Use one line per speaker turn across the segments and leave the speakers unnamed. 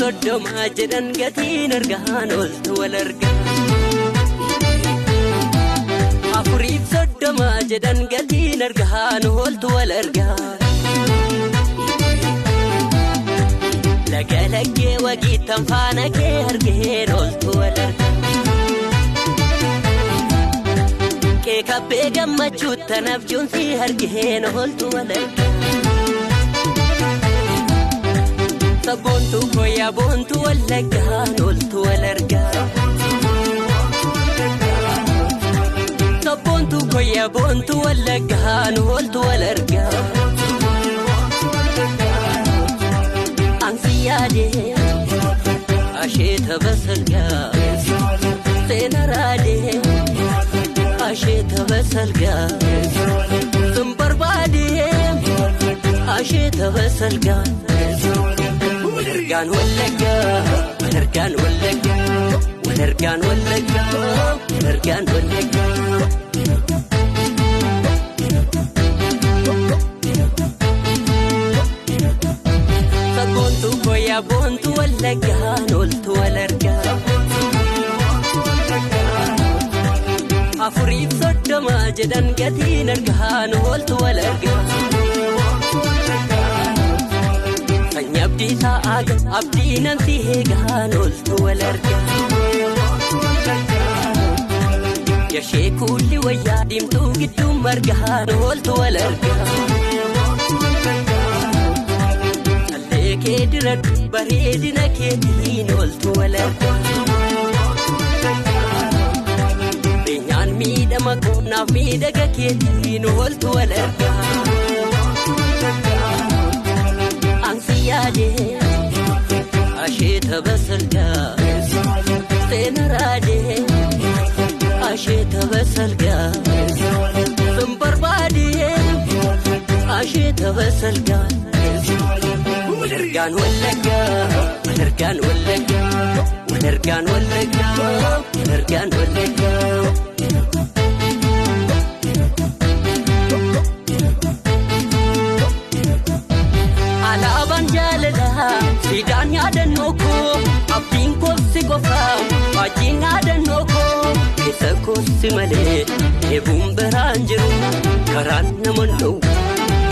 30 jedhan gatiin argaan oltu wal argaa. 4 fi 30 jedhan gatiin argaan oltu wal argaa. Laga laggee wagiittan faana kee argeen oltu wal argaa. Keekabbee gammachuuttan abjuun si argeen oltu wal argaa. Sabboontuu koyyaa boontuu wallaggaan oltu wal argaa. Sabboontuu koyyaa boontuu wallaggaan oltu wal argaa. Ansi yaadee asheeta basalgaa seena raadee asheeta basalgaa sun barbaadee asheeta basalgaa. Walargaan wallaggaa walargaan wallaggaa walargaan wallaggaa walargaan wallaggaa. Sabboontuu koyyaa boontuu wallaggaan oltu wal argaa. 4 fi 30 jedhan gatiin argaan oltu wal argaa. Sanyii abdii sa'aaga abdii namsi eegaan oltu wal argaa. Yashee kuulli wayyaa diimtuu gidduu margaan oltu wal argaa. Callee kee diradhu bareedina keetiin oltu wal argaa. Beenyaan miidhama koonaaf miidhaga keetiin oltu wal argaa. Ansi yaadee asheeta basalgaa seena raadee asheeta basalgaa sun barbaadee asheeta basalgaa. Walargaan wallaggaa walargaan wallaggaa walargaan wallaggaa walargaan wallaggaa. Alaabaan jaalalaa siidaan yaadannoo koo abdiin koobsi qofaa waajiin yaadannoo koo keessa koobsi malee eebuun biraan jiru karaan nama dhowwu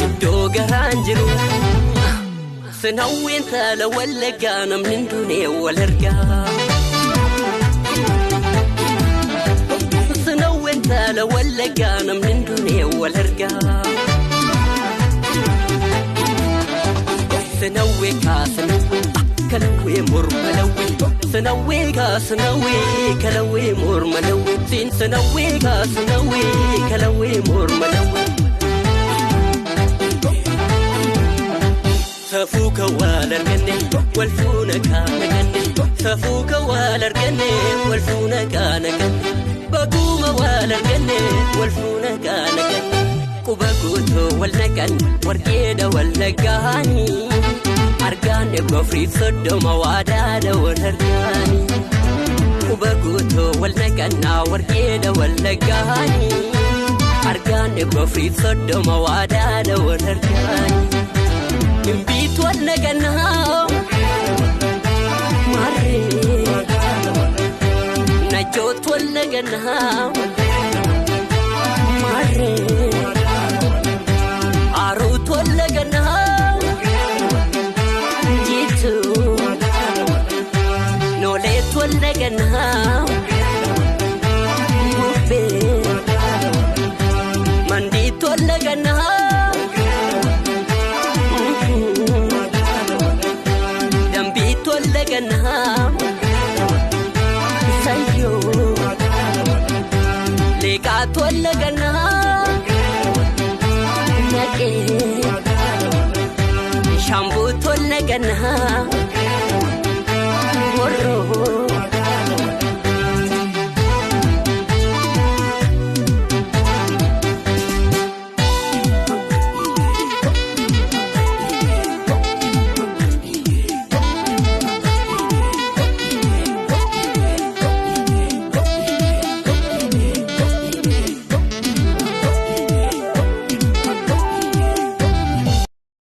iddoo garaan jiru. Sinawween taala wallaggaa namni dunee wal argaa. Sinawween taala wallaggaa namni dunee wal argaa. Sinawwee kaasinawwee kalawwee morma lawwee sinawwee kaasinawwee kalawwee morma lawwee siin sinawwee kaasinawwee kalawwee morma lawwee. Safuu kan wal arganne wal fuuna kaana ganne safuu kan wal arganne wal fuuna kaana ganne baguuma wal arganne wal fuuna kaana ganne quba guutuu wal naqan warqeedha wal nagaanii argaan 430 waadaadha wal argaanii quba guutuu wal naqannaa warqeedha wal nagaanii argaan 430 waadaadha wal argaanii. Mbiitu wal naqannaa maarree najjootu wal naqannaa maarree haaruutu wal naqannaa jiitu nooleetu wal naqannaa bubbee mandiitu wal naqannaa. Dambiitu wal naqannaa sayyoo leeqaatu wal naqannaa naqee shambuutu wal naqannaa.